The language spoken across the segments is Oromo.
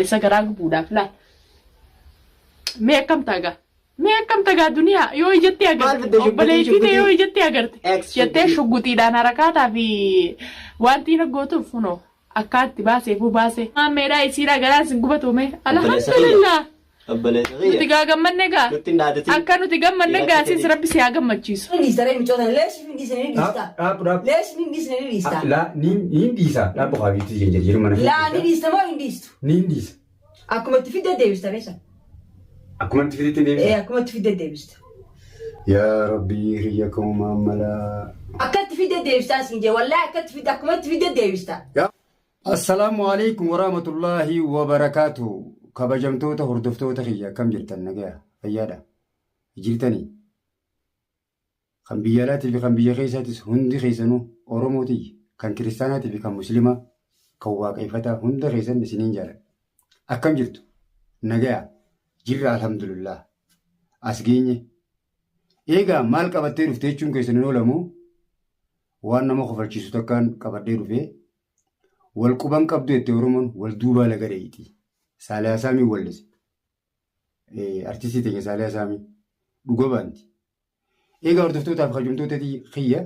Isa garaa gubuudhaaf laal. Mee akkam tagaa? Mee akkam tagaa duniyaa yoo ijatti Maal agarte fidde shugguxii obboleettii ta'e yoo shugguxii? ijatti agarte Ex jettee shugguxii. shugguxiidhaan harakaataa fi wanti na gootuuf kunoo akkaatti baaseefuu baase. Maammeedhaa isiidhaa garaan sin gubatu mee Obboleessa kiyya. alhamdulillah Obboleessa nuti kiyya. gaa gammanne gaa Nutti hin dhaadatin. akka nuti gammanne Dhiira gaa akka siis keetii. rabbi si haa gammachiisu. Ni dhiista ree micoota leesh ni dhiisne ni dhiista. Dhaabbu dhaabbu. Leesh ni dhiisne ni dhiista. Laa ni ni dhiisa. Dhaabbu haabiitti jira mana Laa ni dhiista moo hin dhiistu? Ni dhiisa. Akkuma itti fidde deebista beesa. Akkuma itti fidetti Ee deebisa. akkuma itti fidde deebista. Yaa Rabbii hiriyya koo malaa. Akka itti fidde deebistaa siin jee wallaahi akka itti fidde akkuma itti fidde deebista. Assalaamu alaikum warahmatullaahi wabarakaatu. Kabajamtoota hordoftoota kiyya akkam jirtan nagaya fayyaadha. Jirtanii kan biyya alaatii fi kan biyya keessaatis hundi keessanuu Oromootii kan kiristaanaatii fi kan musliimaa kan waaqeffataa hunda keessan isiniin jaaladha. Akkam jirtu nagaya jirra alhamdulillah. As geenye. Eegaa maal qabattee dhufte jechuun keessan hin oolamu waan nama kofalchiisu takkaan qabadhee dhufee wal quban qabdu jette Oromoon wal duubaa laga dheeyxi. Saaliyaa Saamii wallise. Artistii teenya Saaliyaa Saamii dhuga baanti. Egaa hordoftootaaf kabajamtoota kiyya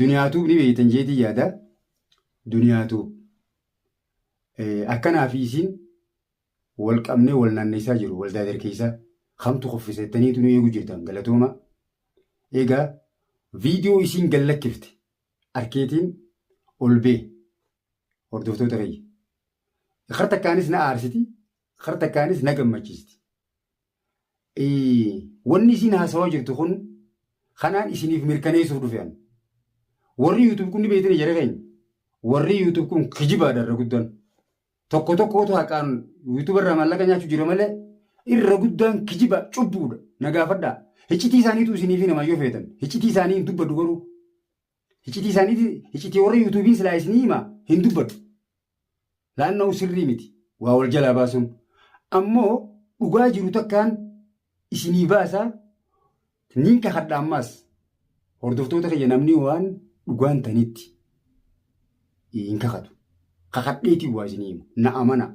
duniyaatuuf ni beektan jeetii yaada. Duniyaatuuf akkanaa fi isiin wal qabnee wal naanneessaa jiru wal daadarkeessaa kamtu kuffisa jettaniitu nu eeguu jirtan galatooma. Egaa viidiyoo isiin gallakkifte arkeetiin ol bee hordoftoota kiyya. Kar takkaanis na aarsiti, kar takkaanis na gammachiisti. Wanni isiin haasawaa jirtu kun kanaan isiniif mirkaneessuuf dhufe an. Warri YouTube kun ni beektani jara keenya. Warri YouTube kun kijibaadha irra guddaan. Tokko tokkootu haqaan YouTube irraa maallaqa nyaachuu jira malee irra guddaan kijiba cubbuudha. Na gaafadhaa. Hiccitii isaaniitu isiniif hima yoo feetan. Hiccitii isaanii hin dubbadhu garuu. Hiccitii isaaniiti hiccitii warra YouTube'n silaa isinii hima hin dubbadhu. Laanna'u sirrii miti waa wal jalaa baasuun. Ammoo dhugaa jiru takkaan isinii baasaa niin kakadha ammaas. Hordoftoota kiyya namni waan dhugaan tanitti hin kakatu. Kakadheetiin waa isinii hima. Na amanaa.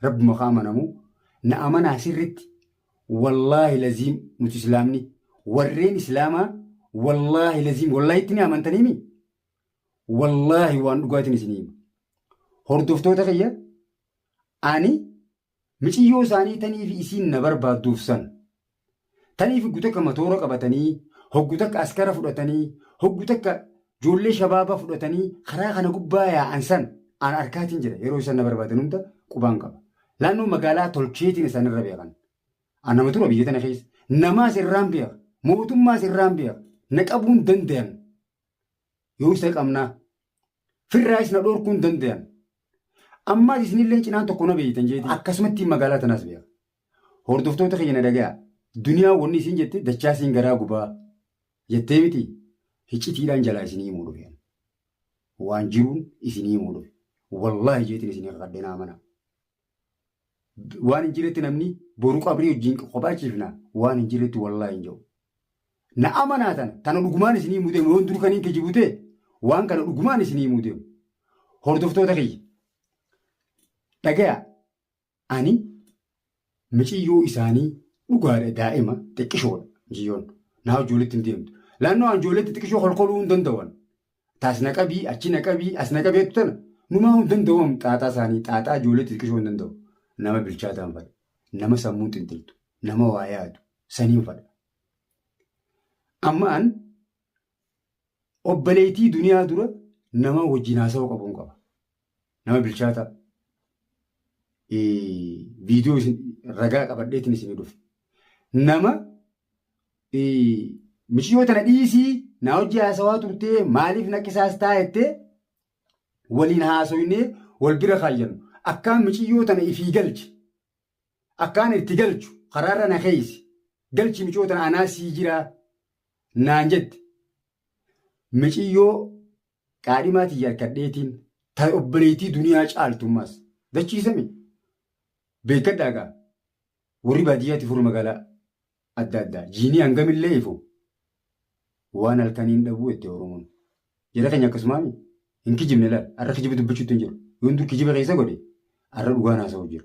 Rabbuma ka amanamu na amanaa sirritti. Wallaahi laziim nuti islaamni warreen islaamaa wallaahi laziim wallaahi itti ni amantaniimi. Wallaahi waan dhugaatiin isinii hima. Hordoftoota kiyya ani miciyyoo isaanii taniif isiin na barbaadduuf san. Taniif hoggu takka matoora qabatanii, hoggu takka askara fudhatanii, hoggu takka ijoollee shabaabaa fudhatanii karaa kana gubbaa yaa'an san an harkaatiin jira. Yeroo isaan na barbaadan hunda qubaan qaba. Laannoo magaalaa tolcheetiin isaan irra beekan. An nama tura biyya tana keessa. Namaas irraan beeka. Mootummaas irraan beeka. Na qabuun dandayan. Yoo isa qabnaa. Firraayis na dhorkuu hin dandayan. Ammaas isinillee cinaan tokko na beeytan jeetii. Akkasumatti magaalaa tanaas beeka. Hordoftoota kiyya na dhagaya. Duniyaa wanni isin jette dachaa siin garaa gubaa jettee miti hiccitiidhaan jalaa isinii himuu dhufe. Waan jiruun isinii himuu dhufe. Wallaahi jeetiin isinii kakadhee naa amanaa. Waan hin jirretti namni boru qabrii wajjin kophaa ciifna waan hin jirretti wallaahi hin jedhu. Na amanaa tana tana dhugumaan isinii himuu deemu yoon dur kaniin kijibu ta'e waan kana dhugumaan isinii himuu deemu. Hordoftoota kiyya dhagaya ani miciyyoo isaanii dhugaadha daa'ima xiqqishoodha miciyyoon naa ijoolletti hin deemtu. Laannoo an ijoolletti xiqqishoo kolkoluu hin danda'an. Taas na qabii achi na qabii as na qabii jettu tana numaa hin danda'u xaaxaa isaanii xaaxaa ijoolletti xiqqishoo hin danda'u. Nama bilchaataan fadha. Nama sammuun xinxiltu. Nama waa yaadu. Saniin fadha. Amma an obboleettii duniyaa dura nama wajjin haasawuu qabuun qaba. Nama bilchaataa. Viidiyoo isin ragaa qabadheetiin isinii dhufe. Nama miciyyoo tana dhiisii na hojii haasawaa turtee maaliif na qisaastaa jettee waliin haasoynee wal bira kaayyannu. Akkaan miciyyoo tana ifii galche. Akkaan itti galchu karaarra na keeysi. Galchi miciyyoo tana anaa sii jiraa naan jette. Miciyyoo qaadhimaa tiyya harkadheetiin ta obboleettii duniyaa caaltummaas dachiisame. Beekadhaa gaa warri baadiyyaatti furu magaalaa adda addaa jiinii hangamillee ifu waan halkaniin dhabuu jette Oromoon. Jara keenya akkasumaami hin kijibne laal har'a kijiba dubbachuutti hin jiru. Yoon dur kijiba keessa godhe Har'a dhugaan haasa'u jira.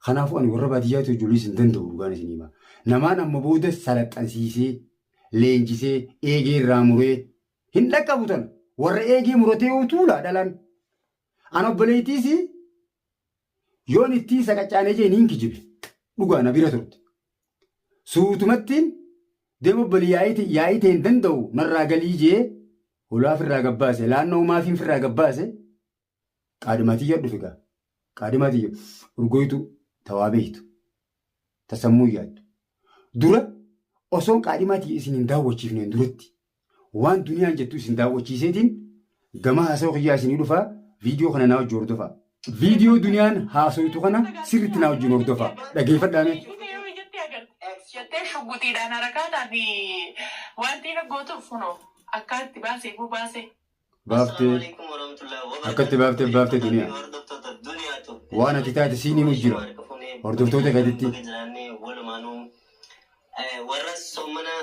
Kanaafuu ani warra baadiyyaatti ijoollees hin danda'u dhugaan isin hima. Namaan amma booda salaxansiisee, leenjisee, eegee irraa muree hin dhaqqabu tana. Warra eegee muratee utuula dhalaan. An obboleettiis yoon ittiin saqaccaanee jeen hin kijibe. Dhugaa na bira turte. Suutumattiin deema obbolii yaa'ii ta'e hin danda'u narraa galii jee holaa firraa gabbaase laannoo maafiin firraa gabbaase qaadhimaatiyya dhufe gaa. Qaadhimaatiyya urgooytu tawaa beektu. Tasammuu yaaddu. Dura osoon qaadhimaatiyya isin hin daawwachiifneen duratti waan duniyaan jettu isin daawwachiiseetiin gama haasawaa kiyyaa isinii dhufaa viidiyoo kana naa wajjin hordofaa. Viidiyoo duniyaan haasawitu kana sirriitti naa wajjin hordofaa. Dhageeffadhaa mee. Jettee shugguxiidhaan harakaataa fi wanti inni gootuuf kunoo akkaatti baasee baase. Baaftee akkatti baaftee baaftee duniyaa. Waan ati taate siin himu jira. Hordoftoota gaditti. Warra soomana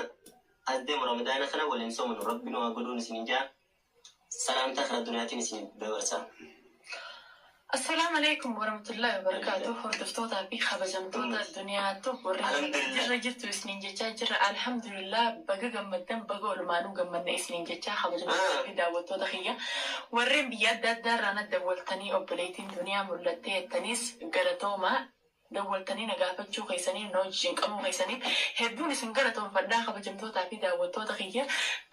as deemu Ramadaana kana waliin soomanu Rabbi nu haa godhuun isin jaa. Salaamtaa karaa duniyaatiin isin dabarsa. Assalaamu alaikum warahmatullahi wabarakatuh. Hordoftootaa fi kabajamtoota duniyaatu warra jirra jirtu isiniin jechaa jirra. Alhamdulillah, baga gammaddan, baga olmaanuu gammanne isiniin jechaa, kabajamtoota fi daawwattoota kiyya. Warreen biyya adda addaa irraa na dawwaltanii obboleettiin duniyaa mul'attee jettaniis galatooma. Dawwaltanii na gaafachuu keessanii na wajjin qabuu keessaniif hedduun isin galatoomfadhaa, kabajamtootaa fi daawwattoota kiyya.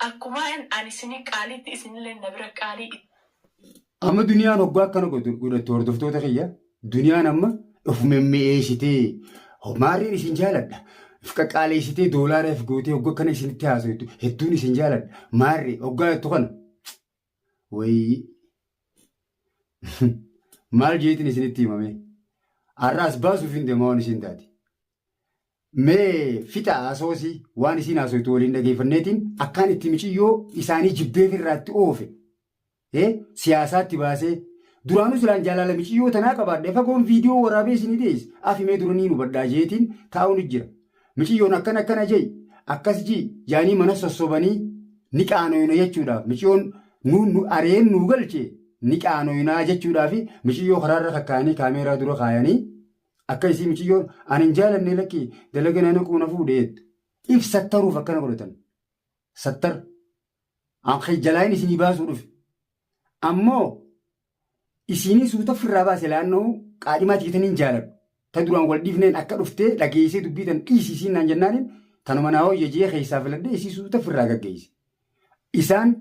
Akkuma ani isinii qaaliitti isinillee na bira qaalii. Amma duniyaan hoggaa akkana godhattu, hordoftoota kiyya, duniyaan amma of memmi'eessitee maarreen isin jaaladha. Of qaqqaaleessitee doolaara if gootee hoggaa akkana isinitti haasoftu hedduun isin jaaladha. Maarree hoggaa jettu kana wayii maal jeetiin isinitti himame? Har'aas baasuuf hin deema waan isin taate. Mee fixa haasawasii waan isiin haasoftu waliin dhageeffanneetiin akkaan itti miciyyoo isaanii jibbeef irraatti oofe. Siyaasaatti baasee duraanuu silaan jaalala miciyyoo tanaa qabaadhe fagoon viidiyoo waraabee isinii dhiyeesse afimee duranii nu badhaa jeetiin taa'uun jira. Miciyyoon akkana akkana jee akkas jii jaanii mana sossobanii ni qaanoyna jechuudhaaf, miciyyoon nu areen nu galche ni qaanoynaa jechuudhaaf, miciyyoo karaarra kakkaa'anii kaameeraa dura kaayanii akka isii miciyyoon ani hin jaalanne lakki dalaga nana quuna fuudheettu. If sattaruuf akkana godhatan. Sattar. Jalaayin isinii baasuu dhufe. Ammoo isinii suuta firraa baase laannoo qaadhimaa tiitanii hin jaaladhu. Ta duraan wal dhiifneen akka dhuftee dhageessee dubbii tan dhiisisiin naan jennaaniin tanuma naa hooyya jee keessaa filadhee isii suuta firraa gaggeesse. Isaan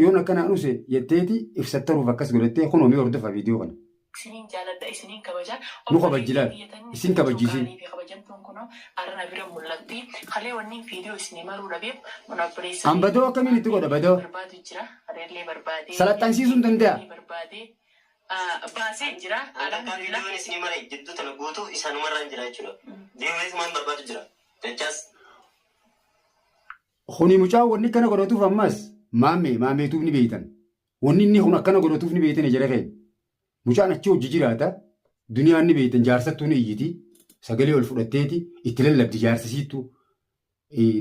yoon akkanaa dhuse jetteeti if sattaruuf akkas godhattee kunoo mee hordofa viidiyoo kana. Isiniin jaaladha, isiniin kabaja. Nu kabajjilaal. Isin kabajjiisin. Kabajamtuun kunoo har'a bira mul'atti. Kalee wanni viidiyoo isinii maruu dhabeef mun obboleessa. An badoo akkamiin itti godha badoo? Barbaadu jira. Adeellee barbaadee. Salaxxansiisuu hin danda'a. Barbaadee baasee jira. Akka viidiyoon isinii mara jidduu tana guutuu isaanumarraan jira jechuudha. Deemees maan barbaadu jira. Jechaas. Kuni mucaan wanni akkana godhatuuf ammas maammee maammeetuuf ni beeytan. Wanni inni kun akkana godhatuuf ni beeytan jara keenya. Mucaan achi hojii jiraata. Duniyaan ni beeytan, jaarsattuu ni iyyiti. Sagalee ol fudhatteeti itti lallabdi jaarsisiittu.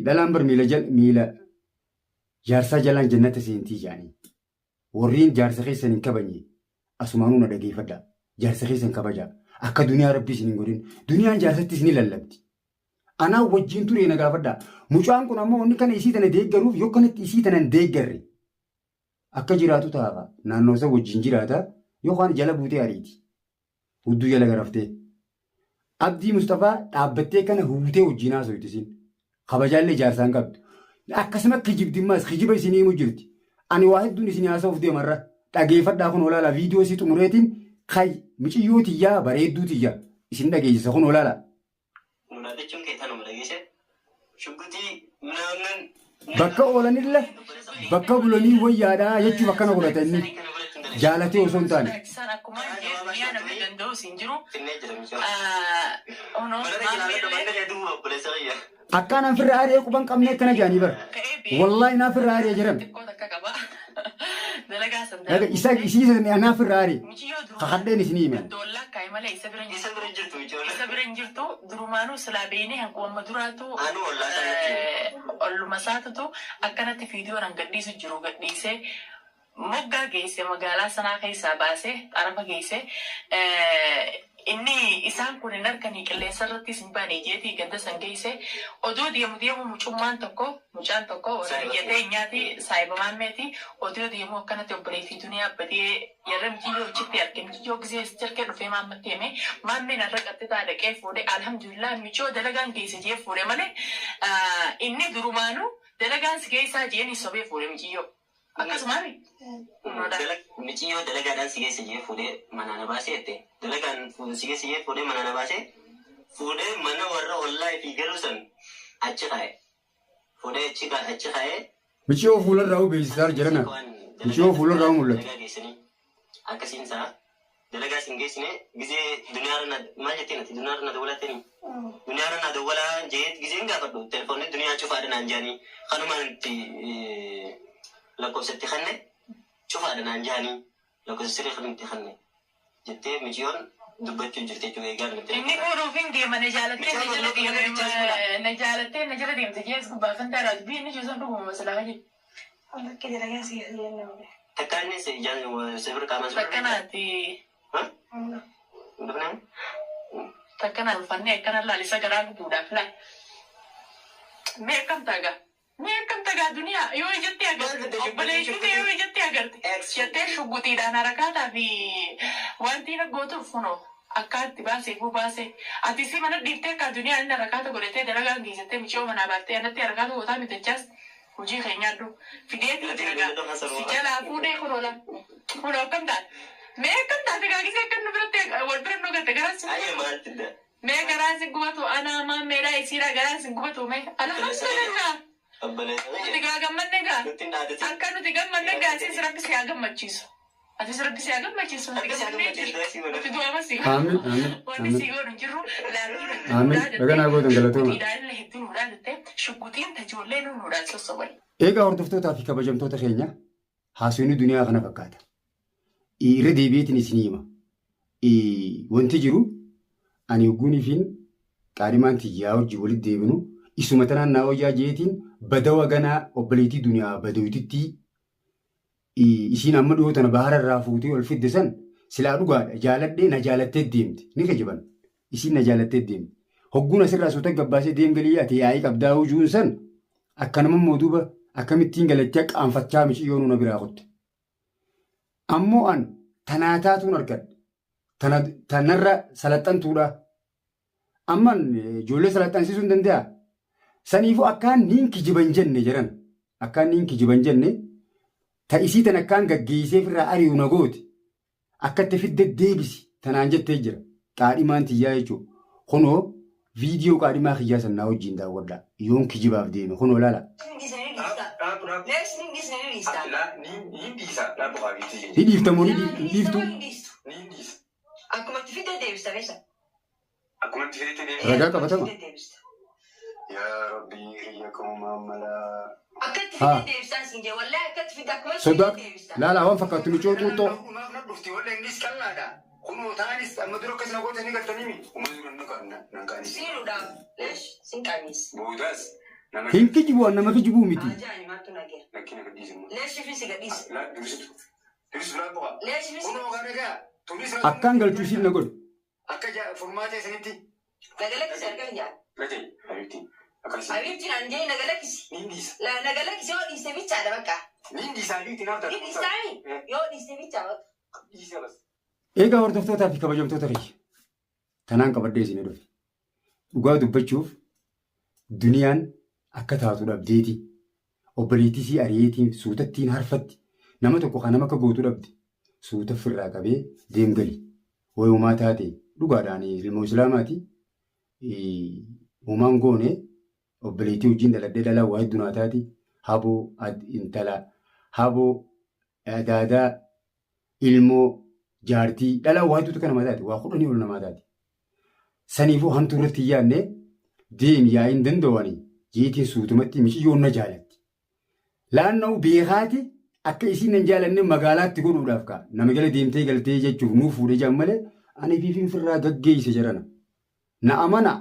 Dhalaan bar miila jaarsaa jalaan jannata seentii jaanii. Warreen jaarsa keessan hin kabajne asumaanuu na dhageeffadha. Jaarsa keessan kabajaa. Akka duniyaa rabbi isin hin godhin. Duniyaan jaarsattis ni lallabdi. Anaa wajjin ture na gaafadha. Mucaan kun ammoo wanni kana isii tana deeggaruuf yoo kanatti isii tana hin deeggarre akka jiraatu ta'a. Naannoo isa wajjin jiraata yookaan jala buutee ariiti. Hudduu jala garaftee. Abdii Mustafaa dhaabbattee kana huutee wajjin haasofti isin. Kabajaallee jaarsaan qabdu. Akkasuma kijibdimmaas kijiba isinii himu jirti. Ani waa hedduun isinii haasa'uuf deemarra. Dhageeffadhaa, kun olaala viidiyoo isii xumureetiin kay miciyyoo tiyyaa bareedduu tiyya isin dhageessisa, kun olaala. Mul'achuun kee tanuma dhageesse. Shugguxii minaamin. Bakka oolanilla bakka bulanii wayyaadhaa jechuuf akkana godhata inni jaalatee osoo hin taane. Isaan akkuma duniyaa namni danda'u siin jiru. Finnee jira michoo. Onoo Mana jiraata mana hedduu obboleessa kiyya. Akkaan an firra aaree quban qabne akkana jaanii bara. Wallaahi naaf irra aaree jiran. Xiqqoo takka qaba. Dalagaa san Isa isiisa naaf irra aaree. Michiyyoo duruu. Kakadheen isinii hime. Doollaa kaa'e malee isa bira hin Isa jirtu. bira jirtu michoo. Isa bira hin jirtu, durumaanuu silaa beeknee hanquma duraatu. Anu ollaa sanatti. Olluma isaatutu akkanatti viidiyoo nan gadhiisu jiru gadhiisee. Moggaa geesse, magaalaa sanaa keessaa baasee xarafa geesse. Inni isaan kun hin harkanii, qilleensa irrattis hin baane jeetii ganda san geesse. Odoo deemu deemu mucummaan tokko, mucaan tokko warra biyya teenyaati, saayiba maammeeti. Odoo deemu akkanatti obboleettii duniyaa abbatee yarra mitiyyoo achitti arge. Mitiyyoo gisee asitti argee dhufee maammatti hime. Maammeen har'a qaxxitaa dhaqee fuudhe. Alhamdulillah, miciyoo dalagaan geesse jee fuudhe malee inni durumaanuu dalagaan si geessaa jeeni sobee fuudhe miciyyoo. Akkasumaami? Miciyyoo dalagaadhaan si geessa jee fuudhee manaa na baasee jette. Dalagaan si geessa jee fuudhee manaa na baasee, fuudhee mana warra ollaa fi galuu san achi kaa'e. Fuudhee achi kaa'ee. Miciyoo fuularraa beeksisaa jirana. Miciyoo fuularraa mul'ata. Dalagaa geessanii akkasiin isaa dalagaa sin geessine gizee duniyaarra na maal jetteen, ati duniyaarra na dawwalattanii, duniyaarra na dawwalaa jee gizeen gaafadhu, telefoonni duniyaa cufaadha naan jaanii, kanumaan itti lakkoofsatti kanne cufaadha naan jaanii, lakkoofsa sirrii kan itti kanne jettee miciyoon dubbachuu jirti jechuudha eegaan. Inni fuudhuuf hin deema, na jaalattee na jala deema, na jaalattee na jala deemte jees gubbaa kan taraa dubbii inni jiru san dhuguma masalaa jedhu. Bakki dalagaa si keessa jennaan. Takka inni sibir qaamaan sibir. Takkanaati. Dhufnaan. Takkanaan uffannee akkana laalisa garaa gubuudhaaf laal. Mee akkam tagaa? Mee akkam tagaa duniyaa yoo ijatti agarte, obboleettii yoo ijatti agarte jettee shugguxiidhaan harakaataa fi wanti na gootuuf kunoo akka itti baasee fuu baasee, ati si mana dhiiftee akka duniyaa inni harakaata godhatee dalagaan geessattee miciyoo manaa baaftee anatti harakaata gootaa mitachaas hojii keenyaadhu fideetii jira si jalaa fuudhee kunoo la kunoo akkam taate? Mee akkam taate gaagise akka nu biratti wal bira nu garte garaan si Ayya, maal tidda? Mee garaan si gubatu, anaa maammeedhaa isiidhaa garaan si gubatu. Mee alhamdulillah. Obboleessa. Nuti gaa gammanne gaa. Nutti hin dhaadatin. Akka nuti gammanne gaa, asis rabbi si haa gammachiisu. Asis rabbi si haa gammachiisu. Nuti Rabbi si haa gammannee gammachiisu, jirra. si godha. Nuti du'ama si Aamin, aamin, Wanni aamin. si godhu hin jiru. Laakiin Aamin. Baga naa gootan, galatooma. Shugguxiidhaan illee hedduu nuudhaan jettee shugguxiin tajoollee nu nuudhaan sossoban. Egaa hordoftootaa fi kabajamtoota keenya, haasofni duniyaa kana fakkaata. Irra deebi'eetiin isinii hima. Wanti jiru ani hogguunii fi qaadhimaan tiyyaa wajjin walitti deebinu isuma tanaan naa wayyaa jeetiin badawa ganaa obboleettii duniyaa badawititti isiin amma dhiyoo tana bahara irraa fuutee ol fidde san silaa dhugaadha jaaladhee na jaalattee deemti ni kijiban, isiin na jaalattee deemti. Hogguun asirraa suuta gabbaasee deemgalii ati yaa'ii qabdaa hujuun san akkanuma immoo duuba akkamittiin galachee qaanfachaa miciyyoon na biraa kutte. Ammoo an tanaa taatuun argadhe. Tanarra salaxxantuudha. Amman ijoollee salaxxansiisuu hin danda'a. Saniifuu akkaan niin kijiban jenne jedhan. Akkaan niin kijiban jenne ta isii tan akkaan gaggeessee ofirraa ari'u na gooti. Akka itti fidde deebisi tanaan jettee jira. Qaadhimaan tiyyaa jechuudha. Kunoo viidiyoo qaadhimaa kiyyaa sannaa wajjin daawwadha. Yoon kijibaaf deeme kunoo laala. Ni dhiiftamoo ni dhiiftu? Akkuma itti fidde deebista beesa. Akkuma itti fidde deebista. Ragaa qabatama. Yaa Rabbi, hiriyya koo malaa. Akka itti Haa. fidde deebistaa siin jee, wallahi akka itti fidde, akkuma itti Sodaa fidde deebista. laala waan fakkaattu micoo xuuxxoo. Maaf na dhufti? Walla innis qal'aadha. Kunoo ta'anis amma dura akkas na gootanii galtanii mi? Uma dura nan qaanis. Siiruudhaaf leesh sin qaanis. Boodaas nama Hin kijibu, an nama kijibuu miti. Ajaa'ani maaltu nagee. lakkina gadhiisu. Leesh fi si gadhiisa. Laa dursitu. Dursitu laa boqa. Leesh fi si Kunoo kana egaa tunis Akkaan galchuu isiin na godhe. Akka furmaata isinitti. Nagalakkisi harka hin jaa. Gajai Habibti. Akkasii. Habibti naan jee nagalakkisi. Niin dhiisa. Nagalakkisi yoo dhiiste bichaadha bakka. Niin dhiisa Habibti naaf Ni dhiistaami yoo dhiiste bichaa bakka. Dhiisa bas. Egaa hordoftootaa fi kabajamtoota kiyya. Tanaan qabadhee isin dhufe. Dhugaa dubbachuuf duniyaan akka taatu dhabdeeti. Obboleettii sii ari'eetiin suutattiin harfatti nama tokko kan nama akka gootu dhabde suuta firraa qabee deemgali. Wayumaa taate dhugaadhaan ilmoo islaamaati. Uumaan goone obboleettii wajjin dhaladhee dhalaa waa hedduu naa taati. Haboo intala haboo daadaa ilmoo jaartii dhalaa waa hedduutu kan namaa taate, waa 10 ol namaa taate. Saniifuu hamtuu irratti hin yaadne, deemi yaa'iin danda'anii jeetiin suutumatti miciyyoon na jaalatti. Laanna'u beekaati akka isiin nan jaalanne magaalaatti godhuudhaaf ka'a. Nama jala deemtee galtee jechuuf nuu fuudhee jaan malee ani fiifin firraa gaggeesse jedhana. Na amana,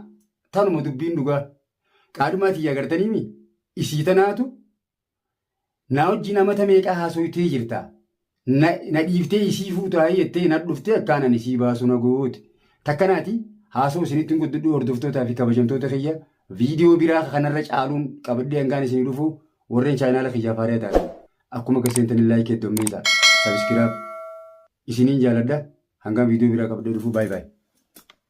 tanuma dubbiin dhugaa. Qaadhimaa tiyya agartaniimi isii tanaatu naa wajjin amata meeqaa haasoytee jirta. Na dhiiftee isii fuutaayii jettee na dhuftee akkaan ani isii baasu na goote. Takkanaati haasoo isinitti hin guddadhu hordoftootaa fi kabajamtoota kiyya viidiyoo biraa kanarra caaluun qabadhee hangaan isinii dhufu warreen chaayinaala kiyyaaf haaraa taatan akkuma gaseentanii like heddommeessaa subscribe isiniin jaaladha hangaan viidiyoo biraa qabadhee dhufu baay'ee baay'ee.